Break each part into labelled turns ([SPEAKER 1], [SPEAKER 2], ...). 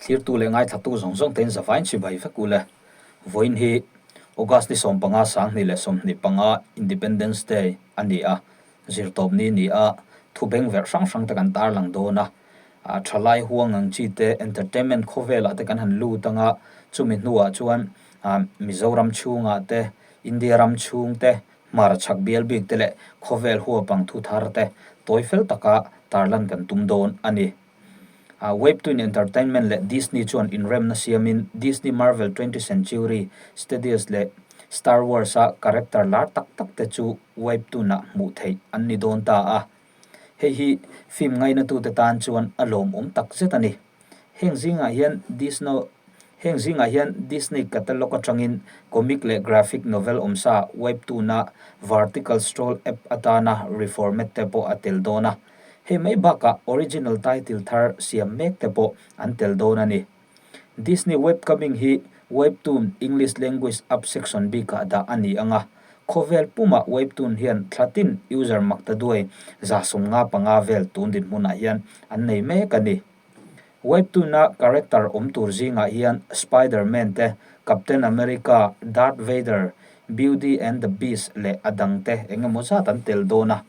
[SPEAKER 1] Thlirtu leh ngaithlatu zawng zawng tein zavain chibai vek u le. Vawiin hi August ni 15 2025 Independence Day a ni a, zirtawpni ni a, thu bengverh hrang hrang te kan tarlang dawn a. Thalai huang ang chi te entertainment khawvelah te kan han lut ang a, chumi hnuah chuan Mizoram chhungah te, India ram chhung te, hmarchhak bial bik te leh khawvel huap ang thu thar te tawi fel taka tarlan kan tum dawn a ni. Webtoon Entertainment leh Disney chuan inremna siamin Disney Marvel 20th Century Studios leh Star Wars-a character lar tak tak te chu Webtoon-ah hmuh theih an ni dawn ta a. Hei hi film ngainatute tan chuan a lawmawm tak zet a ni. Heng zingah hian Disno Heng zingah hian Disney catalog atangin comic leh graphic novel awmsa Webtoon-a Vertical Stroll app atana reformat te pawh a tel dawn a. Hei mai bakah original title thar siam mek te pawh an tel dawn a ni. Disney Webcoming hi Webtoon English Language App section bikah dah a ni ang a, khawvel pumah Webtoon hian thla tin user maktaduai 75 vel tun dinhmunah hian an nei mek a ni. Webtoon-a character awm tur zingah hian Spider-Man te, Captain America, Darth Vader, Beauty and the Beast leh a dangte eng emaw zat an tel dawn a.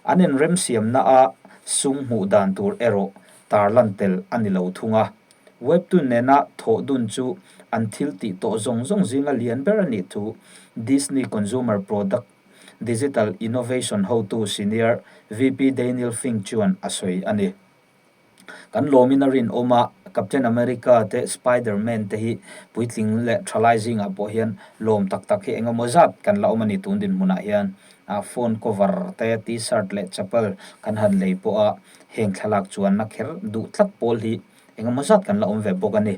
[SPEAKER 1] An inremsiamna a sum hmuh dan tur erawh tarlan tel a ni lo thung a. Webtoon nena thawh dun chu an thil tih tawh zawng zawng zinga lian ber a nih thu Disney Consumer Product Digital Innovation hotu Senior VP Daniel Fink chuan a sawi a ni. Kan lawmin a rinawm a, Captain America te Spider-Man te hi puitling leh thalai zingah pawh hian lawm tak tak hi eng emaw zat kan la awm a ni tun dinhmunah hian phone cover te t-shirt leh chapel kan han lei pawh a heng thlalak chuanna kher duh tlat pawl hi eng emaw zat kan la awm ve bawk a ni.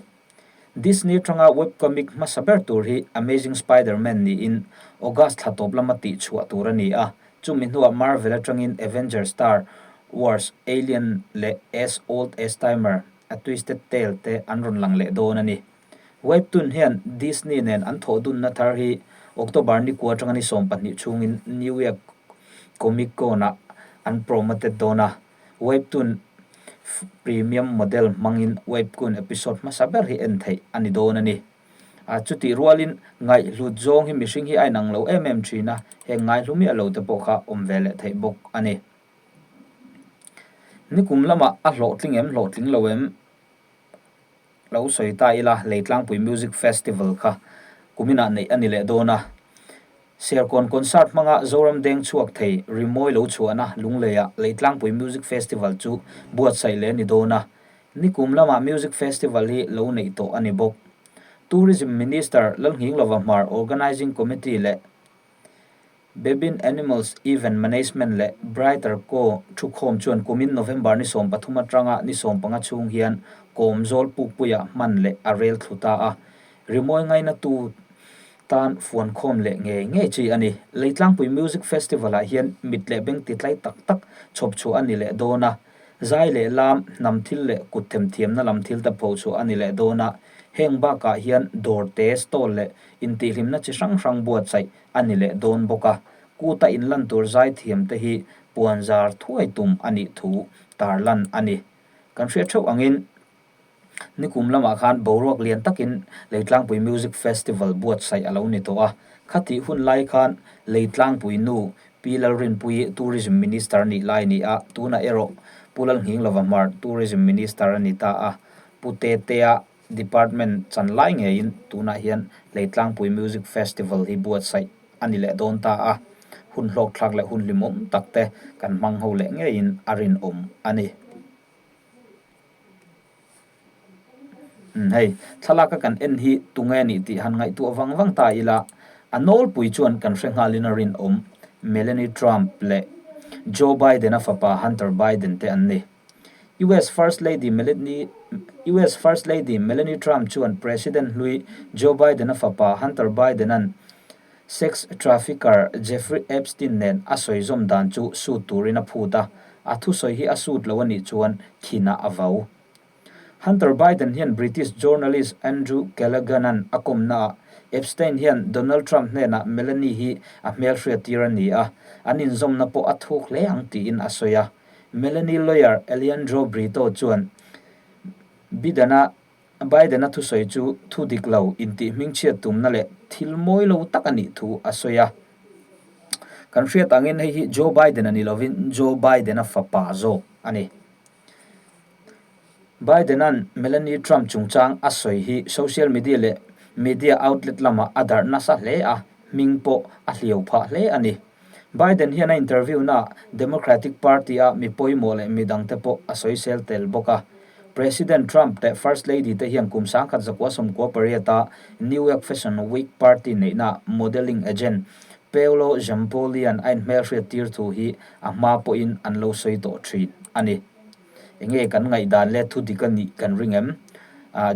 [SPEAKER 1] Disney atanga webcomic hmasa ber tur hi Amazing Spider-Man niin August thla tawp lama tih chhuah tur a ni a, chumi hnuah Marvel atangin Avengers, Star Wars, Alien leh As Old As Timer, A Twisted Tale te an rawn lang leh dawn a ni. Webtoon hian Disney nen an thawh dunna thar hi October ni kua atanga ni 12 chhungin New York Comic Con-ah an promoted dawn a. Webtoon Premium model hmangin Webcoon episode hmasa ber hi en theih a ni dawn a ni. A chutih rualin ngaihhlut zawng hi mihring hi a inang lo em em thin a, heng ngaihlu miah lo te pawh kha awm ve leh theih bawk a ni. Nikum lamah a hlawhtling em hlawhtling lo em? Lo sawi ta ila, Leitlangpui Music Festival kha kuminah neih a ni leh dawn a. Serkawn Concert hmanga Zoram deng chhuak thei rimawi lo chhuahna Lungleiah Leitlangpui Music Festival chu buatsaih leh a ni dawn a. Nikum lamah Music Festival hi lo neih tawh a ni bawk. Tourism Minister Lalnghinglova Hmar Organising Committee leh Bebin Animals Event Management leh Brighter Co thukhawm chuan kumin November ni 13 atanga ni 15 chhung hian Kawmzawl Pukpuiah hman leh a rel thlu ta a. Rimawi ngainatu tan fuankhawm leh ngei ngei chi a ni. Leitlangpui Music Festival-ah hian mit leh beng titlai tak tak chhawp chhuah a ni leh dawn a. Zai leh lam, hnam thil leh kut themthiamna lam thil te pho chhuah a ni leh dawn a. Heng bakah hian dawr te, stall leh intihhlimna chi hrang hrang buatsaih a ni leh dawn bawk a, kuta inlan tur zaithiam te hi puanzar thuai tum a nih thu tarlan a ni. Kan hriat theuh angin nikum lamah khan boruak lian takin Leitlangpui Music Festival buatsaih a lo ni tawh a, khatih hun lai khan Leitlangpui nu Pi Lalrinpuii Tourism Minister nih lai a ni a, tunah erawh Pu Lalnghinglova Hmar Tourism Minister a ni ta a, Pu Tetea Department chan lai ngeiin tunah hian Leitlangpui Music Festival hi buatsaih a ni leh dawn ta a, hun hlawkthlak leh hun hlimawm tak te kan hmang ho leh ngeiin a rinawm a ni. Hei, thlalaka kan en hi tunge nih tih han ngaihtuah vang vang ta ila, a nawlpui chuan kan hre nghalin a rinawm Melanie Trump leh Joe Biden-a fapa Hunter Biden te an ni. US First Lady Melanie US First Lady Melanie Trump chuan President hlui Joe Biden-a fapa Hunter Biden-a'n sex trafficker Jeffrey Epstein nen a sawi zawm dan chu suit turin a phut a, a thusawi hi a suit lo a nih chuan thinah a vau. Hunter Biden hian British journalist Andrew Callaghan-a'n a kawmnaah Epstein hian Donald Trump hnenah Melanie hi a hmelhriattir a ni a, an inzawmna pawh a thuk hle ang tiin a sawi a. Melanie lawyer Eliandro Brito chuan Biden-a Biden-a thusawi chu thu dik lo intih hmingchhiat tumna leh thil mawi lo tak a nih thu a sawi a. Kan hriat angin hei hi Joe Biden-a ni lovin Joe Biden-a fapa zawk a ni. Biden-a'n Melania Trump chungchang a sawi hi social media leh media outlet lamah a darh nasa hle a, hming pawh a hliau phah hle a ni. Biden hian a interview-naah Democratic Party-a mi pawimawh leh midangte pawh a sawisel tel bawk a. President Trump leh First Lady te hian kum 1998-a New York Fashion Week party neihnaah modelling agent Paolo Zampolli-a'n a inhmelhriat tir thu hi a hma pawhin an lo sawi tawh thin a ni. Enge kan ngaihdan leh thu dik a nih kan ring em?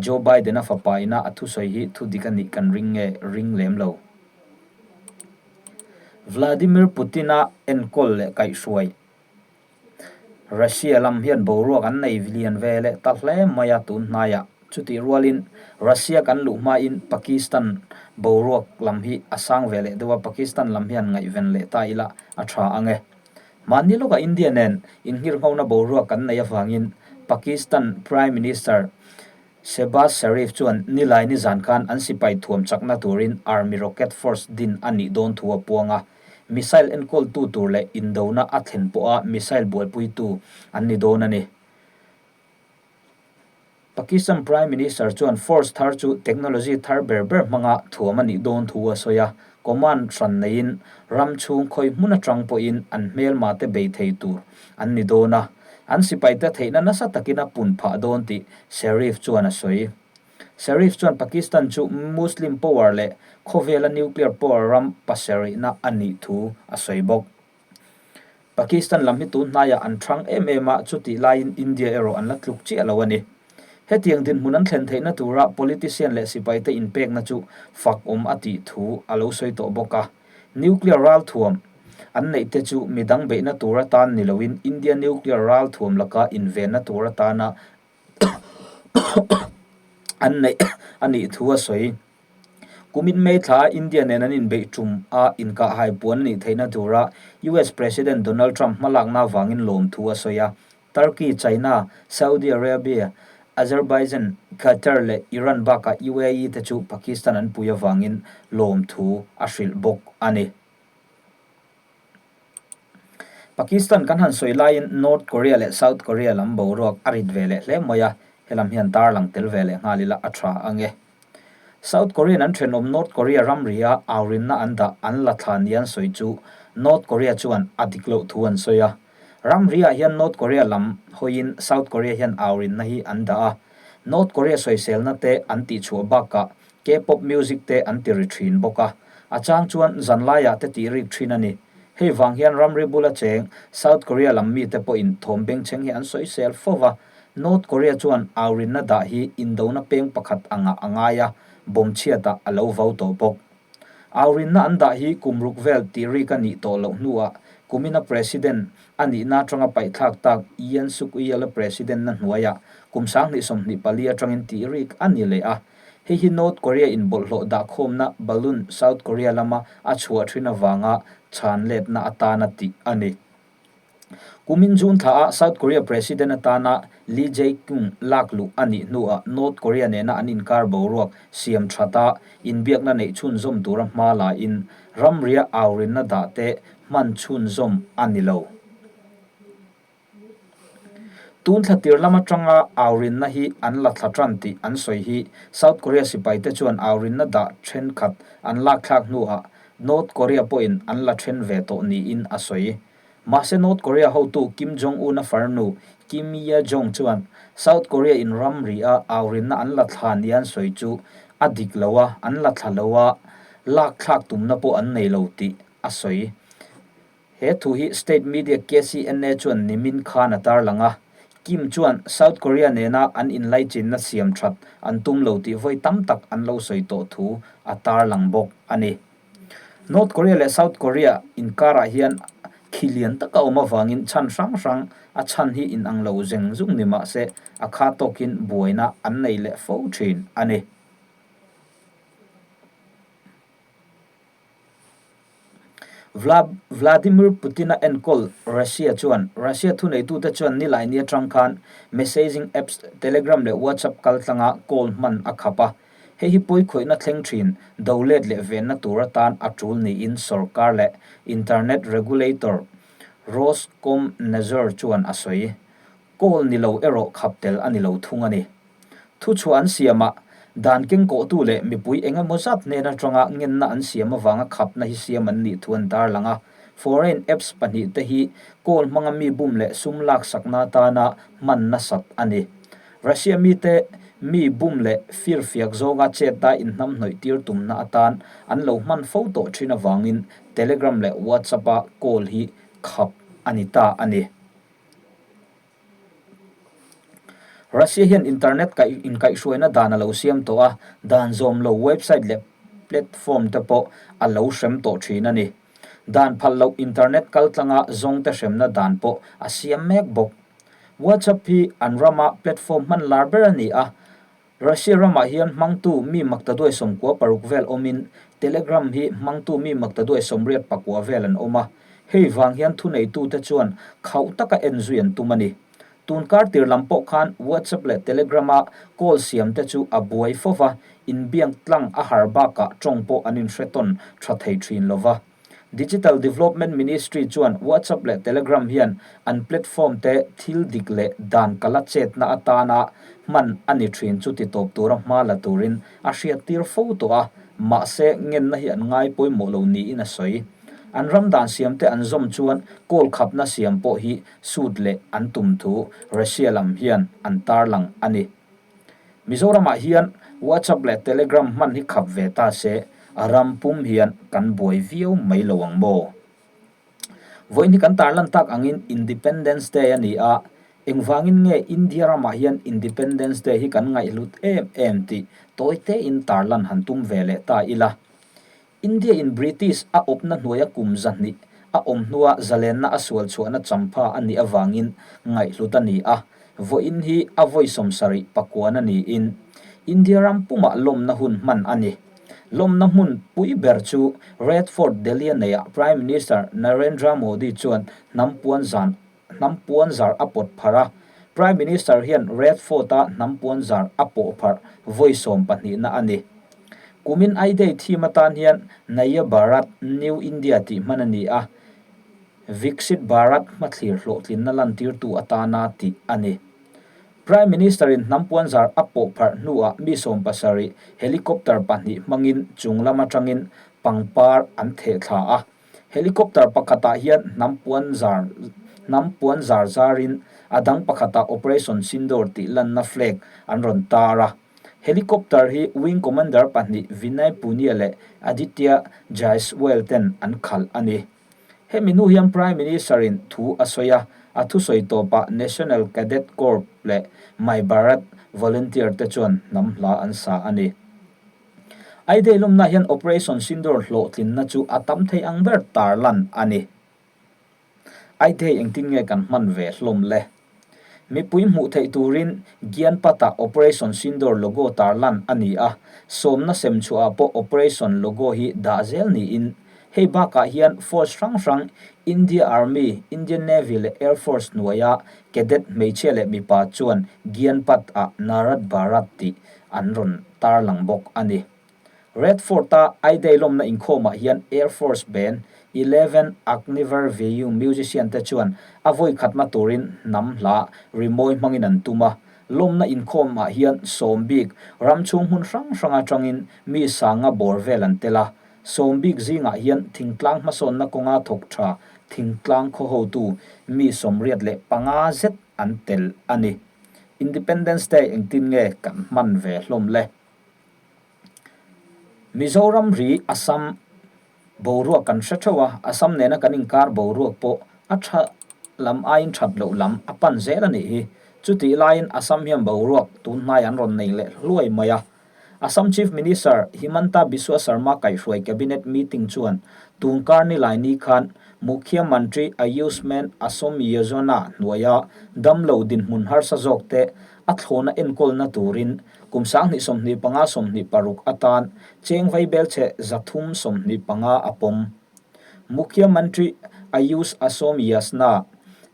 [SPEAKER 1] Joe Biden-a fapa ina a thusawi hi thu dik a nih kan ring nge ring lem lo? Vladimir Putin-a enkawl leh kaihhruai Russia lam hian boruak an nei lian ve leh ta hle mai a tun hnaiah. Chutih rualin Russia kan luh hmain Pakistan boruak lam hi a sang ve leh deuh a, Pakistan lam hian ngaihven leh ta ila a tha ang e. Mahni lawkah India nen inngirhngona boruak kan neih avangin Pakistan Prime Minister Shehbaz Sharif chuan nilai nizan khan an sipai thuam chakna turin Army Rocket Force din a nih dawn thu a puang a, missile enkawltu tur leh indona a thlen pawha missile buaipuitu an ni dawn a ni. Pakistan Prime Minister chuan force thar chu technology thar ber ber hmanga thuam a nih dawn thu a sawi a, command hran neiin ram chhung khawi hmun atang pawhin an hmelma te bei thei tur an ni dawn a, an sipaite theihna nasa takin a pun phah dawn tih Sharif chuan a sawi. Sharif chuan Pakistan chu Muslim power leh khawvela nuclear power ram pasarihna a nih thu a sawi bawk. Pakistan lam hi tun hnaiah an thang em em a, chutih laiin India erawh an la tluk chiah lo a ni. Hetiang dinhmun an thlen theihna tura politician leh sipaite inpekna chu fak awm a tih thu a lo sawi tawh bawk a. Nuclear ralthuam an neih te chu midang beihna tur atan ni loin India nuclear ralthuam laka invenna tur atana an neih a nih thu a sawi. Kumin May thla India nen an inbeih tum a inkahhai puan a nih theihna tura US President Donald Trump hmalakna avangin lawm thu a sawi a. Turkey, China, Saudi Arabia, Azerbaijan, Qatar leh Iran bakah UAE te chu Pakistan an pui avangin lawm thu a hrilh bawk a ni. Pakistan kan han sawi laiin North Korea leh South Korea lam boruak a rit ve leh hle mai a, helam hian tarlang tel ve leh nghal ila a tha ang e. South Korean an thenawm North Korea ramria aurinna an dah an la thla nia an sawi chu North Korea chuan a dik loh thu an sawi a. Ramriah hian North Korea lam hawiin South Korea hian aurinna hi an dah a, North Korea sawiselna te an tihchhuah bakah K-pop music te an ti ri thin bawk a, a chang chuan zanlaiah te tih rik thin a ni. Hei vang hian ramri bula cheng South Korea lam mite pawhin thawm bengchheng hi an sawisel fo va, North Korea chuan aurinna dah hi indona peng pakhat angah a ngai a, bomb chhiatah a lo vau tawh bawk. Aurinna an dah hi kum ruk vel tih rik a nih tawh loh hnuah kumina President a nihna atanga paihthlak tak Yoon Suk Yeol-a President-na hnuaiah kum 2024 atangin tih rik a ni leh a. Hei hi North Korea in bawlhhlawh dahkhawmna balloon South Korea lama a chhuah thin avanga chhan letna atana tih a ni. Kumin June thla ah South Korea President atana Lee Jae-kyung lak luh a nih hnuah North Korea nena an inkar boruak siam thata inbiakna neih chhunzawm tura hma lain ramria aurinna dah te hman chhunzawm a ni lo. Tun thla tir lam atanga aurinna hi an la thla tan tih an sawi hi South Korea sipaite chuan aurinna dah thenkhat an lakthlak hnuah North Korea pawhin an la then ve tawh niin a sawi. Mahse North Korea hotu Kim Jong-un-a farnu Kim Ye-jong chuan South Korea in ramri a aurinna an la thla nia an sawi chu a dik lo a, an la thla lo a, lakthlak tumna pawh an nei lo tih a sawi. He thu hi state media KCNA chuan nimin khan a tarlang a, Kim chuan South Korea nena an inlaichinna siam that an tum lo tih vawi tam tak an lo sawi tawh thu a tarlang bawk a ni. North Korea leh South Korea inkarah hian khi lian taka awm avangin chhan hrang hrang a chhan hi inang lo zeng zung ni mah se a kha tawkin buaina an nei leh fo thin a ni. Vladimir Putin-a enkawl Russia chuan Russia thuneitute chuan nilaini atang khan messaging apps Telegram leh WhatsApp kaltlanga call hman a khap a. Hei hi pawikhawihna thleng thin do let leh venna tur atan a tul niin sorkar leh internet regulator Roskomnadzor chuan a sawi. Call ni lo erawh khap tel a ni lo thung a ni. Thuchhuah an siamah dan kengkawhtu leh mipui eng emaw zat hnen atanga ngenna an siam avanga khapna hi siam an nih thu an tarlang a. Foreign apps pahnihte hi call hmanga mi bum leh sum laksakna atana hman nasat a ni. Russia mite mi bum leh firfiak zawnga chet a inhnamhnawih tir tumna atan an lo hman fo tawh thin avangin Telegram leh WhatsApp-a call hi khap a ni ta a ni. Russia hian internet kaih inkaihhruaina dan a lo siam tawh a, dan zawm lo website leh platform te pawh a lo hrem tawh thin a ni. Dan phal loh internet kaltlanga zawngte hremna dan pawh a siam mek bawk. WhatsApp hi an rama platform hman lar ber a ni a, Russia ramah hian hmangtu mi maktaduai 96 vel awmin Telegram hi hmangtu mi maktaduai 84 vel an awm a, hei vang hian thuneitute chuan khauh taka en zui an tum a ni. Tun kar tir lam pawh khan WhatsApp leh Telegram-a call siamte chu a buai fo va, inbiak tlang a har bakah tawng pawh an inhre tawn tha thei thin lo va. Digital Development Ministry chuan WhatsApp leh Telegram hian an platform te thil dik leh dan kala chetna atana hman a ni thin chu titawp tura hma la turin a hriattir fo tawh a, mahse ngenna hi an ngai pawimawh lo niin a sawi. An ram dan siamte an zawm chuan call khapna siam pawh hi sut leh an tum thu Russia lam hian an tarlang a ni. Mizoramah hian WhatsApp leh Telegram hman hi khap ve ta se, a ram pum hian kan buai viau mai lo ang maw? Vawiin hi kan tarlan tak angin Independence Day a ni a, engvangin nge India ramah hian Independence Day hi kan ngaihhlut em em tih tawi tein tarlan han tum ve leh ta ila. India in British a awpna hnuaia kum 200 a awm hnua zalenna a sual chhuahna champha a nih avangin ngaihhlut a ni a, vawiin hi a vawi 70 pakuan a niin India ram pumah lawmna hun hman a ni. Lawmna hmun pui ber chu Red Fort Delhi a neiah Prime Minister Narendra Modi chuan hnam puan zan hnam puan zar a pawt pharh a, Prime Minister hian Red Fort-a hnam puan zar a pawh pharh vawi 12na a ni. Kumin I-Day theme atan hian Naya Bharat, New India tih hman a ni a, Viksit Bharat hmathlir hlawhtlinna lantirtu atana tih a ni. Prime Minister-in hnam puan zar a pawh pharh hnuah mi 70 helicopter pahnih hmangin chung lam atangin pangpar an theh thla a. Helicopter pakhatah hian hnam puan zar hnam puan zar zarin a dang pakhatah Operation Sindoor tih lanna flag an rawn tar a. Helicopter hi Wing Commander pahnih Vinay Punia leh Aditya Jaiswal ten an khalh a ni. Hemi hnu hian Prime Minister-in thu a sawi a, a thusawi tawpah National Cadet Corps leh My Bharat Volunteer te chuan hnam hla an sa a ni. I-Day lawmna hian Operation Sindoor hlawhtlinna chu a tam thei ang ber tarlan a ni. I-Day engtin nge kan hman ve hlawm le? Mipui hmuh theih turin Gyanpath-ah Operation Sindoor logo tarlan a ni a, sawmna sem chhuahah pawh Operation logo hi dah zel niin hei bakah hian force hrang hrang India Army, Indian Navy leh Air Force hnuaia cadet hmeichhia leh mipa chuan Gyanpath-ah Narad Bharat tih an rawn tarlang bawk a ni. Red Fort-a I-Day lawmna inkhawmah hian Air Force Band Eleven Agniveer Vayu musician te chuan a vawi khatna turin hnam hla rimawi hmangin an tum a. Lawmna inkhawmah hian sawm bik ram chhung hmun hrang hrang atangin mi sanga bawr vel an tel a. Sawm bik zingah hian thingtlang hmasawnna kawnga thawk tha thingtlang khaw hotu mi 85 zet an tel a ni. Independence Day engtin nge kan hman ve hlawm le? Mizoram ri Assam boruak kan hre theuh a, Assam nena kan inkar boruak pawh a tha lam aiin that loh lam a pan zel a nih hi. Chutih laiin Assam hian boruak tun hnai an rawn nei leh hluai mai a. Assam Chief Minister Himanta Biswa Sarma kaihhruai Cabinet meeting chuan tun kar nilai ni khan Mukhya Mantri Ayushman Asom Yojana hnuaia damlo dinhmun harsa zawkte a thlawna enkawlna turin kum 2025 26 atan cheng vaibelchhe 325 a pawm. Mukhyamantri Ayush Asom Yasna,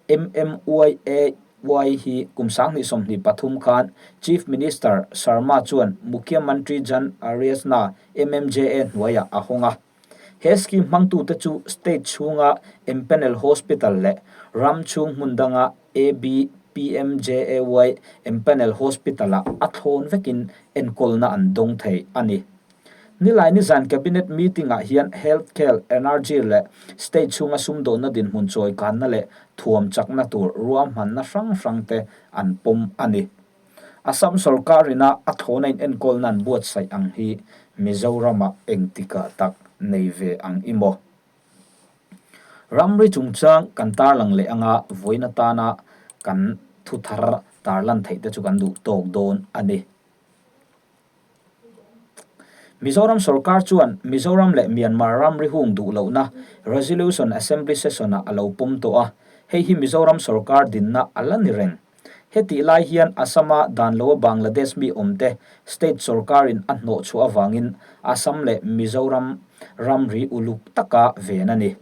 [SPEAKER 1] MMYAY, hi kum 2023 khan Chief Minister Sarma chuan Mukhyamantri Jan Aryasna, MMJA, hnuaiah a hawng a. He scheme hmangtute chu state chhunga empanel hospital leh ram chhung hmun danga ABPMJAY empanel hospital-ah a thlawn vekin enkawlna an dawng thei a ni. Nilai nizan Cabinet meeting-ah hian Health Care, Energy leh state chhunga sumdawnna dinhmun chawikanna leh thuam chakna tur ruahmanna hrang hrangte an pawm a ni. Assam sorkar ina a thlawna in enkawlna an buatsaih ang hi Mizoramah engtikah tak nei ve ang i maw? Ramri chungchang kan tarlang leh anga vawiin atana kan thuthar tarlan theih te chu kan duh tawk dawn a ni. Mizoram sorkar chuan Mizoram leh Myanmar ramri hung duh lohna Resolution Assembly Session-ah a lo pawm tawh a, hei hi Mizoram sorkar dinna a la ni reng. Hetih lai hian Assam-a dan loa Bangladesh mi awmte state sorkarin a hnawh chhuah avangin Assam leh Mizoram ramri uluk taka ven a ni.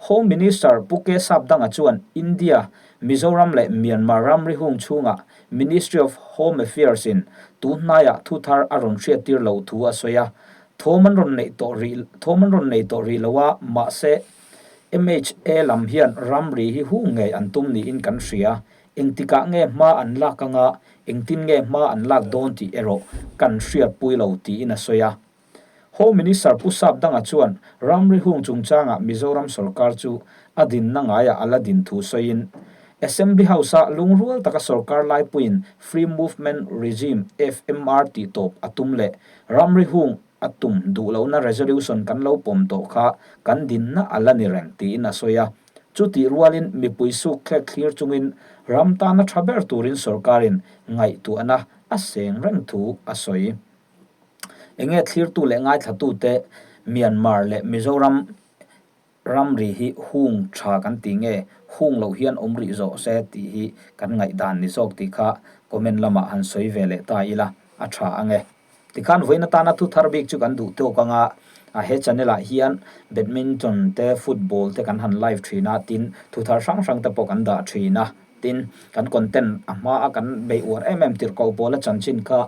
[SPEAKER 1] Home Minister Pu K Sapdanga chuan India, Mizoram leh Myanmar ramri hung chhungah Ministry of Home Affairs-in tunhnaiah thu thar a rawn hriattir loh thu a sawi a, thawm an rawn neih tawh rih thawm an rawn nei tawh rih lo a, mahse, MHA lam hian ramri hi hung ngei an tum niin kan hria. Engtikah nge hma an lak anga engtin nge hma an lak dawn tih erawh kan hriatpui lo tiin a sawi a. Home Minister Pu Sapdanga chuan ramri hung chungchangah Mizoram sorkar chu a dinna ngaiah a la din thu sawiin, Assembly House-a lungrual taka sorkar laipuiin Free Movement Regime, FMR, tih tawp a tum leh ramri hung A tum duh lohna resolution kan lo pawm tawh kha kan dinna a la ni reng tiin a sawi a. Chutih rualin mipui suk thlek thlir chungin ram tana tha ber turin sorkarin ngaihtuahna a seng reng thu a sawi. Enge thlirtu leh ngaithlatute Myanmar leh Mizoram Ramri hi hung tha kan ti nge, hung loh hian awm rih zawh se tih hi kan ngaihdan ni zawk tih kha comment lamah han sawi ve leh ta ila a tha ang e. Tikhan vawiin atana thu thar bik chu kan duh tawk ang a, he channel ah hian badminton te football te kan han live thin a, tin thu thar hrang hrang te pawh kan dah thin a, tin kan content a hma a kan beih uar em em tirh koh pawla chanchin kha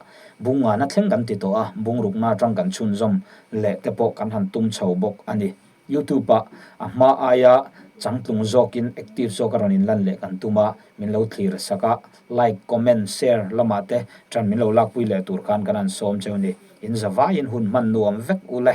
[SPEAKER 1] bungana thleng kan ti tawh a, bungrukna atang kan chhunzawm leh te pawh kan han tum chho bawk a ni. Youtube ah a hma aia changtlung zawkin active zawk a rawn inlan leh kan tum a, min lo thlir sak a, like, comment, share lamah te tan min lo lakpui leh tur khan kan han sawm cheu ni. In zavaiin hun hman nuam vek u le.